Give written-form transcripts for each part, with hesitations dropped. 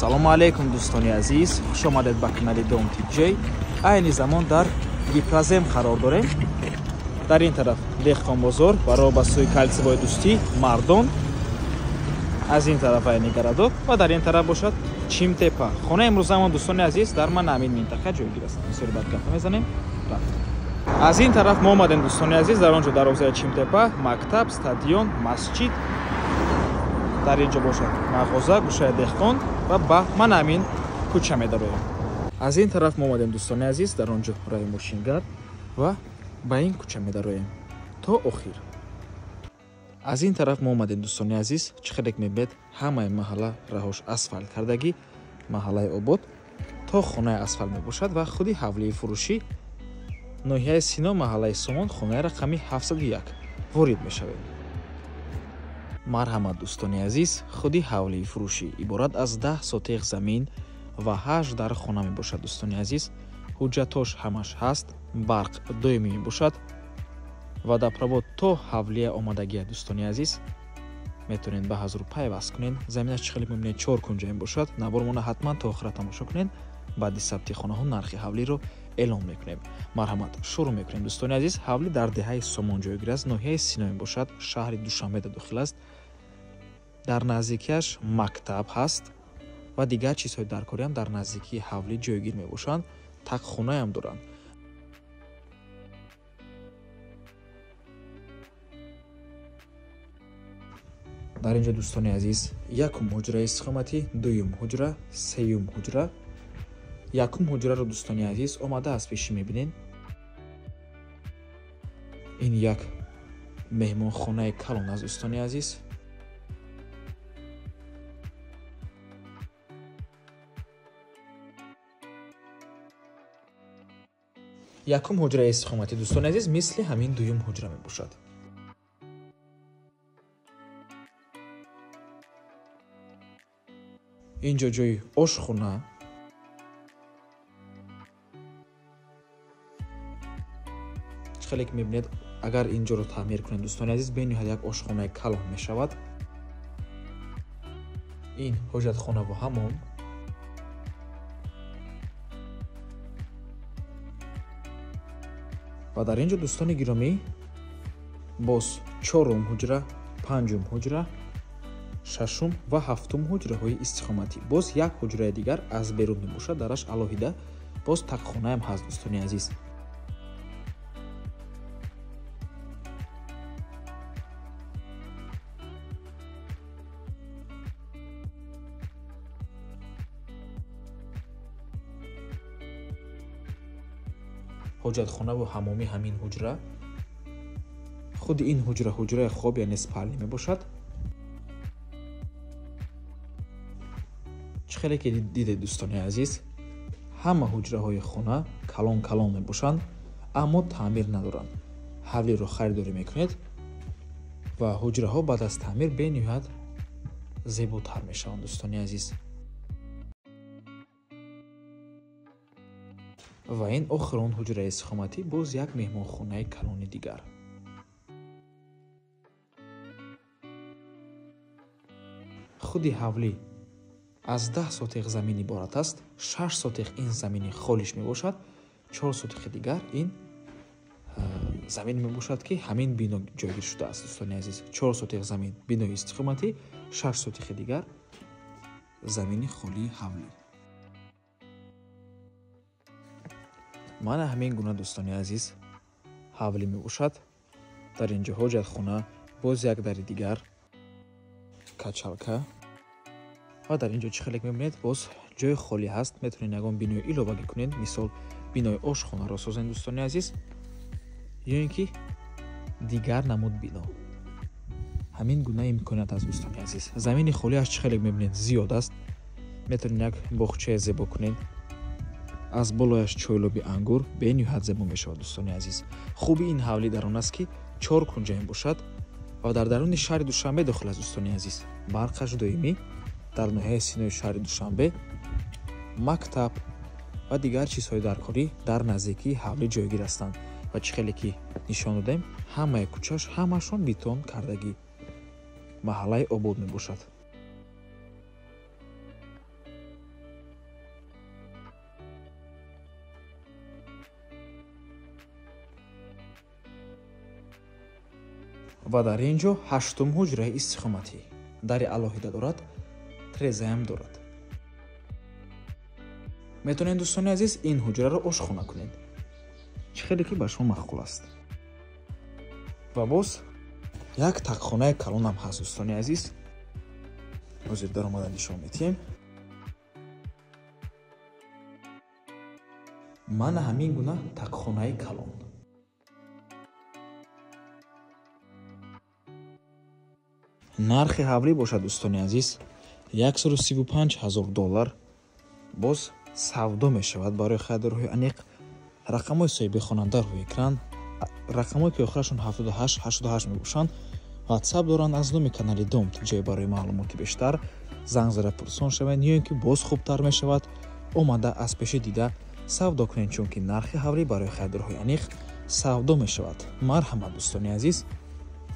Ассалому алайкум дӯстони азиз, хуш омадед ба канали Дом TJ. Айни замон дар Гипрозем қарор дорем. Дар ин тараф Деҳқонбозор, баро ба сӯи Кальцевой дӯстӣ, Мардон. Аз ин тараф айни городок ва дар ин тараф бошад Чимтепа. Хонаи имрӯзамон дӯстони азиз дар ман ҳамин минтақа ҷойгир аст. Бисёри бад гап мезанем. Рафт. Аз ин тараф мо омадем дӯстони азиз, дар он ҷо дарвозаи Чимтепа, мактаб, стадион, масҷид. Дар ин ҷо бошад мағоза, гӯшаи деҳқон ва ба ман ҳамин кӯча медароем. Аз ин тараф мо омадем дӯстони азиз, дар он ҷо раи мошингар ва ба ин кӯча медароем то охир. Аз ин тараф мо омадем дӯстони азиз, чӣ хеле мебинед ҳамаи маҳалла раҳош асфалт кардагӣ, маҳаллаи обод то хонаи асфалт мебошад ва худи ҳавлии фурӯшӣ ноҳияи Сино, маҳаллаи Сомон, хонаи рақами 701 ворид мешавем. Марҳамат дӯстони азиз, худи ҳавлии фурӯшӣ иборат аз 10 сотех замин ва 8 дар хона мебошад дӯстони азиз. Ҳуҷҷатош ҳамаш ҳаст, барқ доимӣ мебошад ва водопровод то ҳавлия омадагия дӯстони азиз. Метавонед ба ҳазур пайваст кунед. Заминаш чӣ хеле мебинед 4 кунҷа мебошад. Навормона ҳатман то охира тамошо кунед. Баъди сабти хонаҳо нархи ҳавлиро эълон мекунем. Марҳамат, шурӯъ мекунем дӯстони азиз. Ҳавли дар деҳаи Сомон ҷойгир аст, ноҳияи Сино мебошад, шаҳри Душанбе дохил аст. Дар наздикиаш мактаб ҳаст ва дигар чизҳои даркориам дар наздикии ҳавлӣ ҷойгир мебошанд. Тақхонаям доранд. Дар ин ҷо дӯстони азиз якум ҳуҷраи истиқоматӣ, дуюм ҳуҷра, сеюм ҳуҷра. Якум ҳуҷраро дӯстони азиз омада аз пешӣ мебинед. Ин як меҳмонхонаи калон аст дӯстони азиз. Якум ҳуҷраи истиқоматӣ дӯстони азиз мисли ҳамин дуюм ҳуҷра мебошад. Ин ҷо ҷои ошхона, хеле ки мебинед, агар ин ҷоро таъмир кунед дӯстони азиз, бениҳоят як ошхонаи калон мешавад. Ин ҳоҷатхона ва ҳамом. Ва дар ин ҷо дӯстони гиромӣ боз чорум ҳуҷра, панҷум ҳуҷра, шашум ва ҳафтум ҳуҷраҳои истиқоматӣ. Боз як ҳуҷраи дигар аз берун мебошад, дараш алоҳида боз тақхонаам ҳаст дӯстони азиз. Ҳоҷатхона ва ҳамоми ҳамин ҳуҷра. Худи ин ҳуҷра ҳуҷраи хоб, яъне спални мебошад. Чӣ хеле ки дидед дӯстони азиз, ҳама ҳуҷраҳои хона калон калон мебошанд, аммо таъмир надоранд. Ҳавлиро харидорӣ мекунед ва ҳуҷраҳо баъд аз таъмир бениҳоят зеботар мешаванд дӯстони азиз. Ва ин охирон ҳуҷраи истиқоматӣ, боз як меҳмонхонаи калони дигар. Худи ҳавлӣ аз 10 сотех замин иборат аст. 6 сотех ин замини холиш мебошад, 4 сотехи дигар ин замин мебошад, ки ҳамин бино ҷойгир шудааст дӯстони азиз. 4 сотех замин бинои истиқоматӣ, 6 сотехи дигар замини холии ҳавлӣ. Мана ҳамин гуна дӯстони азиз ҳавлӣ мебошад. Дар ин ҷо ҳоҷатхона, боз як дари дигар, качалка ва дар ин ҷо чӣ хеле мебинед боз ҷои холӣ ҳаст. Метавонед ягон бинои иловагӣ кунед, мисол бинои ошхонаро созед дӯстони азиз, ё ин ки дигар намуд бино. Ҳамин гуна имконият аст дӯстони азиз. Замини холиаш чӣ хеле мебинед зиёд аст. Метавонед як боғчаи зебо кунед. Аз болояш чойлоби ангур бениҳоят зебо мешавад дӯстони азиз. Хуби ин ҳавлӣ дар он аст, ки 4 кунҷа мебошад ва дар даруни шаҳри Душанбе дохил аст дӯстони азиз. Барқаш доимӣ дар ноҳияи Синои шаҳри Душанбе, мактаб ва дигар чизҳои даркорӣ дар наздикии ҳавлӣ ҷойгир ҳастанд. Ва чӣ хеле ки нишон додем, ҳамаи кӯчаш ҳамашон бетон кардагӣ, маҳаллаи обод мебошад. Ва дар ин ҷо ҳаштум ҳуҷраи истиқоматӣ. Дари алоҳида дорад, трезаям дорад. Метавонед, дӯстони азиз, ин ҳуҷраро ошхона кунед. Чӣ хеле ки ба шумо маъқул аст. Ва боз як тақхонаи калонам ҳаст, дӯстони азиз. Ҳозир даромада нишон медиҳем. Мана ҳамин гуна тақхонаи калон. Нархи ҳавлӣ бошад, дӯстони азиз, $135,000. Боз савдо мешавад. Барои харидорҳои аниқ рақамҳои соҳиби хонанда рӯи экран, рақамҳое ки охирашон 78 88 мебошанд, WhatsApp доранд. Аз номи канали Дом ТҶ барои маълумоти бештар занг зада пурсон шавед, ё ин ки боз хубтар мешавад омада аз пеши дида савдо кунед, чунки нархи ҳавлӣ барои харидорҳои аниқ савдо мешавад. Марҳамат, дӯстони азиз,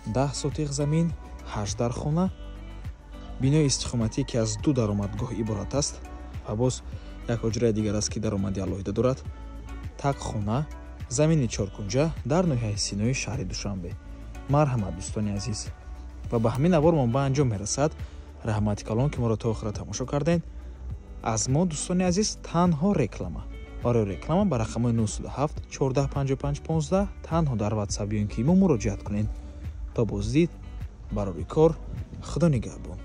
10 сотиқ замин, 8 дархона, бинои истиқоматӣ ки аз 2 даромадгоҳ иборат аст ва боз як ҳуҷраи дигар аст ки даромади алоҳида дорад, тақхона, замини чоркунҷа дар ноҳияи Синои шаҳри Душанбе. Марҳамат, дӯстони азиз. Ва ба ҳамин навормон ба анҷом мерасад. Раҳмати калон ки моро то охира тамошо кардед. Аз мо, дӯстони азиз, танҳо реклама. Барои реклама ба рақамҳои 907 14 55 15 танҳо дар WhatsApp ё ин ки мо муроҷиат кунед. То боздид, барори кор, Худо нигаҳбон.